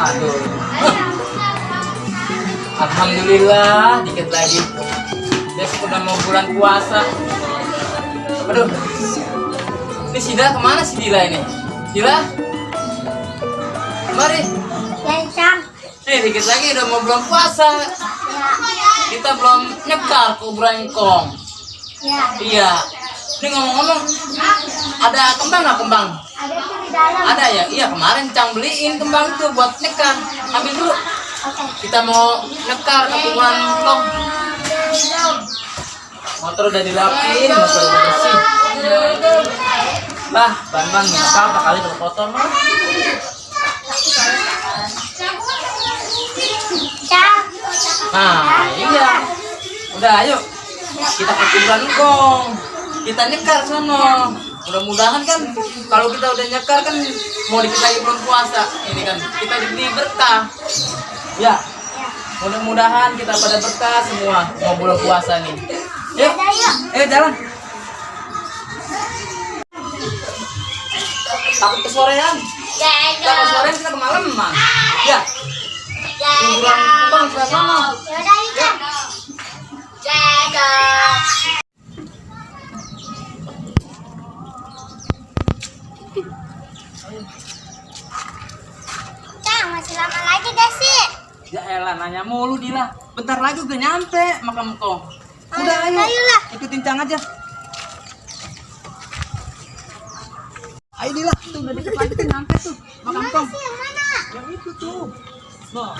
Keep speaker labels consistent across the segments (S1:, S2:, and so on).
S1: Aduh. Alhamdulillah, dikit lagi. Besok udah mau bulan puasa. Aduh. Ini Sida kemana sih Dila ini? Dila? Mari.
S2: Ya, Cang.
S1: Dikit lagi udah mau bulan puasa. Kita belum nyekar kuburan engkong.
S2: Ya.
S1: Iya. Ini ngomong-ngomong, ada kembang nggak kembang?
S2: Ada tuh di dalam.
S1: Ada ya? Iya, kemarin Cang beliin kembang tuh buat nyekar. Ambil dulu.
S2: Oke.
S1: Kita mau nyekar ke kuburan engkong. Motor udah dilapin, motor udah bersih. Bah, ban-ban nggak apa-apa kali kalau kotor mah.
S2: Cang.
S1: Nah, iya. Udah, ayo. Kita ke kuburan engkong. Kita nyekar sono. Mudah-mudahan kan kalau kita udah nyekar kan mau dikit lagi belum puasa. Ini kan kita diberi berkah. Ya. Mudah-mudahan kita pada berkah semua mau bulan puasa nih. Yuk. Ayo jalan. Takut kesorean. Kita kesorean kita kemalaman. Ya. Kuburan engkong sebelah sana.
S2: Yaudah, Cang. Cang, masih lama lagi gak sih?
S1: Ya elah, nanya mulu Dila. Bentar lagi udah nyampe makam engkong. Udah ayo.
S2: Ayolah.
S1: Ikutin Cang aja. Ayo Dila, tuh udah deket lagi tuh nyampe tuh makam
S2: Mana
S1: engkong.
S2: sih yang mana?
S1: Yang itu tuh. Nah.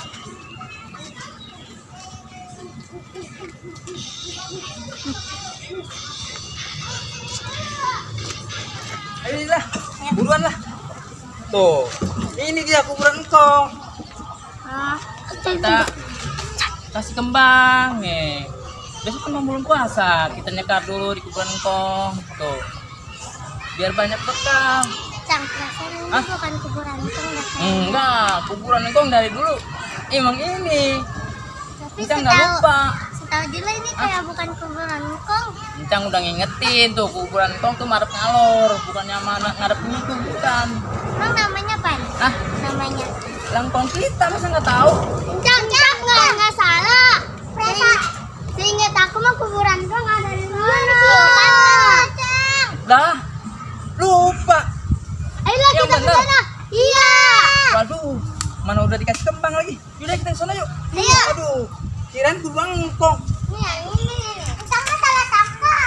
S1: Ayo Dila, buruan lah. Tuh, ini dia kuburan engkong. Kita kasih kembang nih. Besok kan mau bulan puasa, kita nyekar dulu di kuburan engkong. Tuh, biar banyak berkah.
S2: Cang, perasaan ini
S1: Hah?
S2: bukan kuburan itu enggak kan?
S1: Enggak, kuburan engkong dari dulu emang ini.
S2: Tapi
S1: Encang nggak lupa.
S2: setahu Dila ini kayak bukan kuburan engkong.
S1: Encang udah ngingetin tuh kuburan engkong tuh madep ngalor, bukannya mana ngadep itu bukan.
S2: Emang namanya apa?
S1: Ah,
S2: Namanya?
S1: langkong kita masa nggak tahu?
S2: Cang, nggak salah. Seingat aku mah kuburan engkong ada di mana? Cang.
S1: Dah, lupa.
S2: Ayolah
S1: Yang
S2: kita ke
S1: bener.
S2: sana. Iya.
S1: Waduh, mana udah dikasih kembang lagi. Yaudah kita ke sana yuk.
S2: Iya.
S1: Aduh, kirain kuburan engkong.
S2: Ini yang ini. Cang kan salah sangka.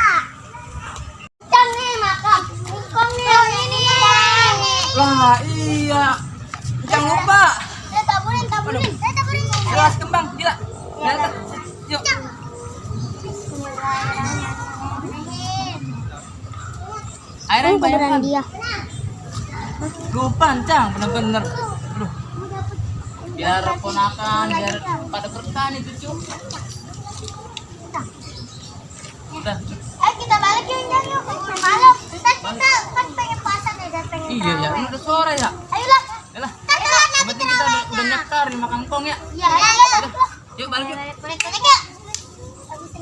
S2: Cang nih makam engkong nih yang ini.
S1: Lah iya, Encang lupa.
S2: Taburin.
S1: Ayo kasih kembang, gila. Gila, yuk. Airnya banyak kan?
S2: dia.
S1: Lupa Encang, bener-bener. Aduh. Biar ponakan, biar pada berkah nih cucu. Udah.
S2: Ayo kita balik yuk, Cang yuk. Udah malam. Ntar kita kan pengen puasa nih dan pengen
S1: Iya ya,
S2: tarawih.
S1: ini udah sore ya.
S2: Ayolah.
S1: Yalah. Yang penting kita udah nyekar di makam engkong ya.
S2: Iya.
S1: Udah. Yuk balik yuk.
S2: Balik yuk.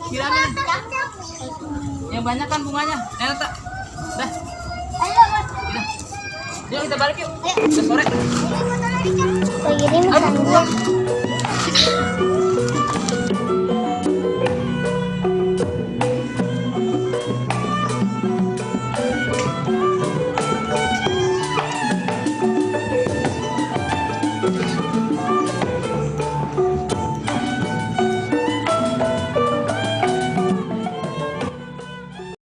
S1: Kirain
S2: Cang.
S1: yang banyak kan bunganya. Enak tak? Dah.
S2: Ayo, Mas.
S1: Udah. Yuk kita balik yuk. Udah sore.
S2: Lagi ini misalnya.